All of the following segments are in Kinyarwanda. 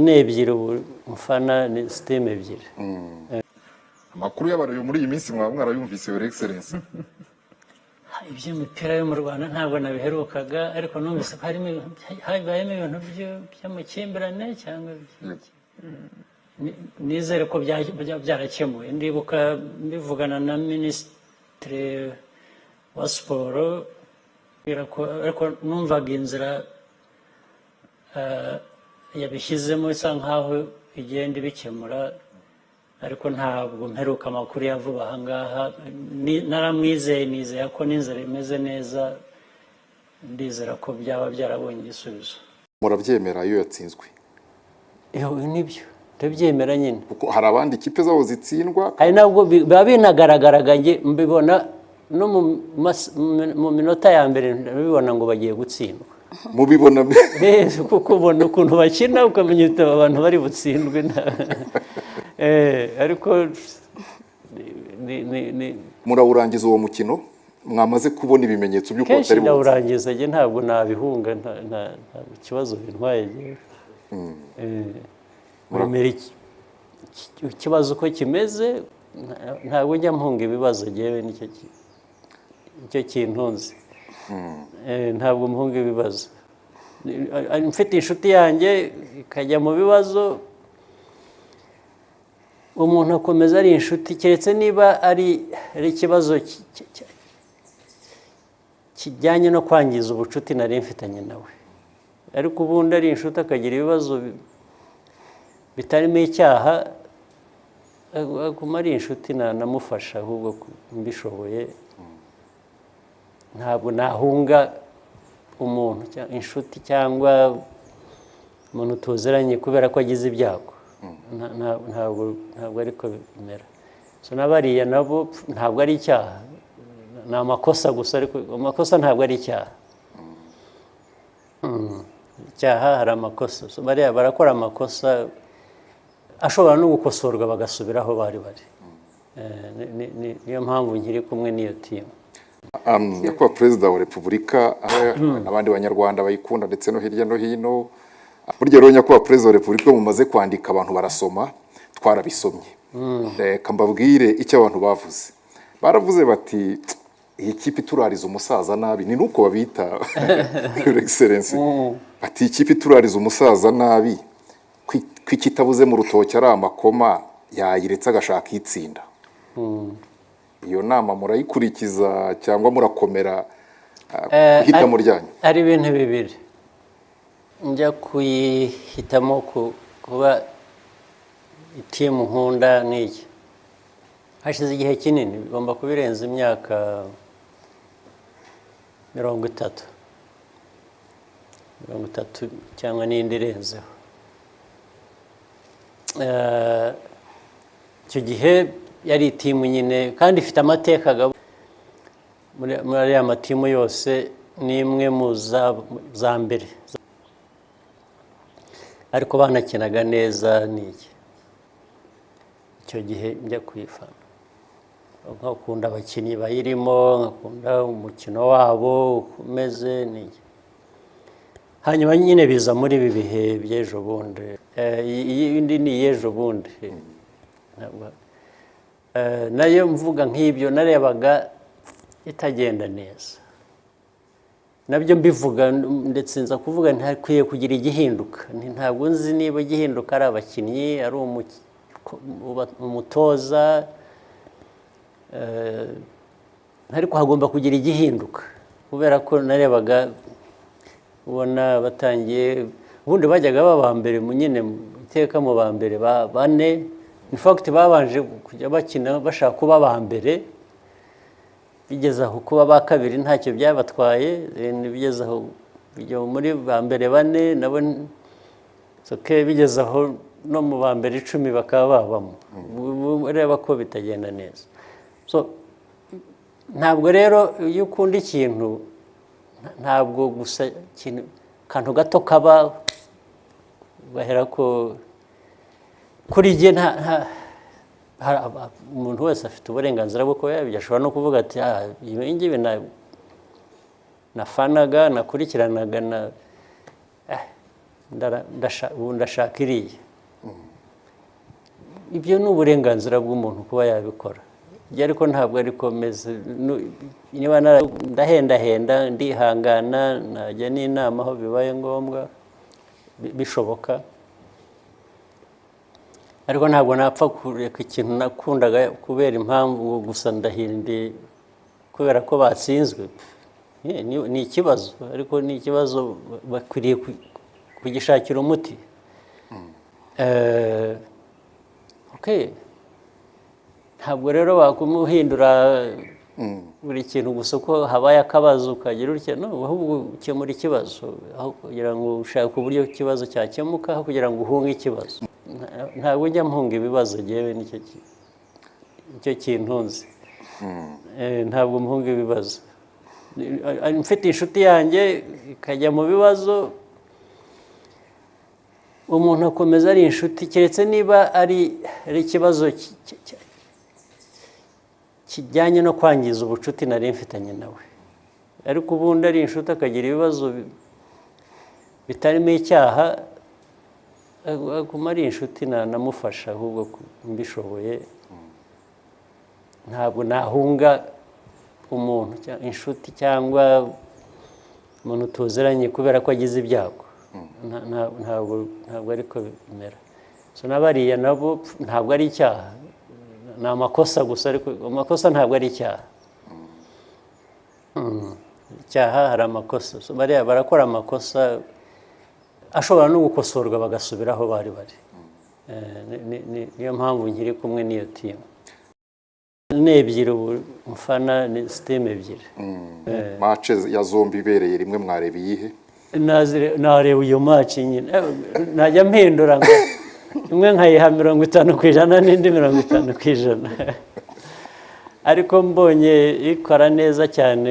Ni ebyiri ubu mfana, ni team ebyiri. Amakuru y'abareyo muri iyi minsi mwaba mwarayumvise, Your Excellency? Iby'imipira yo mu Rwanda ntabwo nabiherukaga, ariko numvise ko harimo habayemo ibintu by'amakimbirane cyangwa nizere ko byarakemuwe. Ndibuka mbivugana na Minisitiri wa Siporo, ariko numvaga inzira yabishyizemo isa nkaho igenda ibikemura, ariko ntabwo mperuka amakuru ya vuba aha ngaha. Naramwizeye, nizeye ko n'inzira imeze neza, ndizera ko byaba byarabonye igisubizo. Murabyemera iyo yatsinzwe? Yewe, nibyo, ndabyemera nyine. Kuko hari abandi ikipe zabo zitsindwa. Hari nabwo biba binagaragaraga, njye mbibona no mu minota ya mbere, ndabibona ngo bagiye gutsindwa. Mubibona? Kuko ubona ukuntu bakina, ukamenya uti aba bantu bari butsindwe. Ariko Murawurangiza uwo mukino mwamaze kubona ibimenyetso by'uko Kenshi batari buwutsinde? Ndawurangiza njye, ntabwo nabihunga, nta kibazo bintwaye njyewe. Wemera ikibazo uko kimeze, ntabwo njya mpunga ibibazo njyewe, nicyo kintunze. Ntabwo mpunga ibibazo. Mfite inshuti yanjye ikajya mu bibazo, umuntu akomeza ari inshuti, keretse niba ari ikibazo kijyanye no kwangiza ubucuti nari mfitanye nawe. Ariko ubundi ari inshuti akagira ibibazo bitarimo icyaha, aguma ari inshuti, namufasha ahubwo mbishoboye. Ntabwo nahunga umuntu, inshuti cyangwa umuntu tuziranye kubera ko agize ibyago. Ntabwo ariko bimera. So na bariya nabo ntabwo ari icyaha, ni amakosa gusa, ariko amakosa ntabwo ari icyaha. Icyaha hari amakosa. So bariya barakora amakosa ashobora no gukosorwa, bagasubira aho bari bari. Niyo mpamvu nkiri kumwe n'iyo team. Nyakubahwa Perezida wa Repubulika, n'abandi Banyarwanda bayikunda ndetse no hirya no hino, burya rero, Nyakubahwa Perezida wa Repubulika, iyo mumaze kwandika abantu barasoma. Twarabisomye. Reka mbabwire icyo abantu bavuze. Baravuze bati: "Iyi kipe iturariza umusaza nabi." Ni nuko babita, Your Excellency. Bati: "Iyi kipe iturariza umusaza nabi, ko ikitabuze mu rutoki ari amakoma, yayiretse agashaka itsinda." Iyo nama murayikurikiza cyangwa murakomera ihitamo ryanyu? Hari ibintu bibiri. Njya kuyihitamo kuba iteam nkunda nk'iyi, hashize igihe kinini, bigomba kuba irenze imyaka 30, 30 cyangwa n'indi irenzeho. Icyo gihe yari iteam nyine kandi ifite amateka muri ariya mateam yose ni imwe mu za mbere, ariko banakinaga neza. N'iki icyo gihe njya kuyifana, nkakunda abakinnyi bayirimo, nkakunda umukino wabo uko umeze n'iki. Hanyuma nyine biza muri ibi bihe by'ejo bundi. Iyi indi ni iy'ejo bundi. Nayo mvuga nk'ibyo, narebaga itagenda neza, nabyo mbivuga, ndetse nza kuvuga ntakwiye kugira igihinduka. Ntabwo nzi niba igihinduka ari abakinnyi, ari umutoza, ariko hagomba kugira igihinduka, kubera ko narebaga ubona batangiye, ubundi bajyaga baba mbere mu nyine iteka mu ba mbere bane. In fact, babanje kujya bakina bashaka kuba aba mbere, bigeze aho kuba ba kabiri ntacyo byabatwaye, then bigeze aho bijya muri ba mbere bane nabo it's okay, bigeze aho no mu ba mbere 10 bakaba babamo. Ubu ureba ko bitagenda neza. So ntabwo rero iyo ukunda ikintu, ntabwo gusa ikintu akantu gato kaba bahera ko kuri jye umuntu wese afite uburenganzira bwo kuba yabijya, ashobora no kuvuga ati: "Ah, ibi ngibi nafanaga, nakurikiranaga na Ubu ndashaka iriya. Ibyo ni uburenganzira bw'umuntu kuba yabikora. Ibyo ariko ntabwo ariko meze. Niba ndahendahenda, ndihangana, najya n'inama aho bibaye ngombwa, bishoboka, ariko ntabwo napfa kureka ikintu nakundaga kubera impamvu ngo gusa ndahinduye kubera ko batsinzwe. Ni ikibazo, ariko ni ikibazo bakwiriye kugishakira umuti. Okay. Ntabwo rero wakumuhindura buri kintu gusa uko habaye akabazo ukagira utya. No, ahubwo ukemura ikibazo aho kugira ngo ushake uburyo ikibazo cyakemuka, aho kugira ngo uhunge ikibazo. Ntabwo njya mpunga ibibazo njyewe, nicyo kintunze. Ntabwo mpunga ibibazo. Mfite inshuti yanjye ikajya mu bibazo, umuntu akomeza ari inshuti, keretse niba ari ikibazo kijyanye no kwangiza ubucuti nari mfitanye nawe. Ariko ubundi ari inshuti akagira ibibazo bitarimo icyaha, aguma ari inshuti, nanamufasha ahubwo mbishoboye. Ntabwo nahunga umuntu, inshuti cyangwa umuntu tuziranye kubera ko agize ibyago. Ntabwo ariko bimera. So n'abariya nabo ntabwo ari icyaha, ni amakosa gusa, ariko amakosa ntabwo ari icyaha. Icyaha hari amakosa. So bariya barakora amakosa ashobora no gukosorwa bagasubira aho bari bari. Niyo mpamvu nkiri kumwe n'iyo timu. Ni ebyiri ubu mfana, ni sisiteme ebyiri. Match ya zombi ibereye rimwe, mwareba iyihe? Nareba iyo match nyine. Najya mpindura ngo imwe nkayiha 50% n'indi 50%, ariko mbonye ikora neza cyane,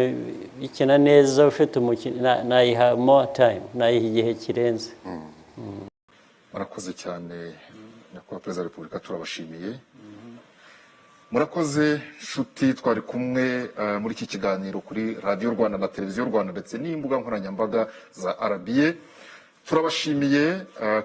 ikina neza, ufite umukino, nayiha more time, nayiha igihe kirenze. Murakoze cyane, Nyakubahwa Perezida wa Repubulika, turabashimiye. Murakoze nshuti twari kumwe muri iki kiganiro kuri Radiyo Rwanda na Televiziyo Rwanda ndetse n'imbuga nkoranyambaga za RBA. Turabashimiye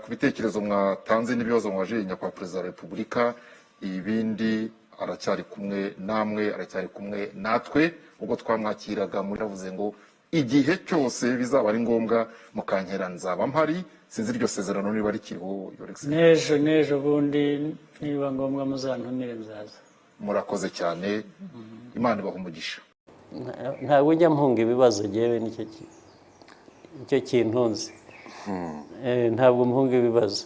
ku bitekerezo mwatanze n'ibibazo mwabajije Nyakubahwa Perezida wa Repubulika. Ibindi aracyari kumwe namwe, aracyari kumwe natwe. Ubwo twamwakiraga muri, yavuze ngo igihe cyose bizaba ari ngombwa mukankera nzaba mpari. Sinzi iryo sezerano niba rikiriho, Your Excellency. N'ejo n'ejo bundi niba ngombwa muzantumire nzaza. Murakoze cyane, Imana ibaha umugisha. Ntabwo njya mpunga ibibazo njyewe, nicyo kintunze. Ntabwo mpunga ibibazo.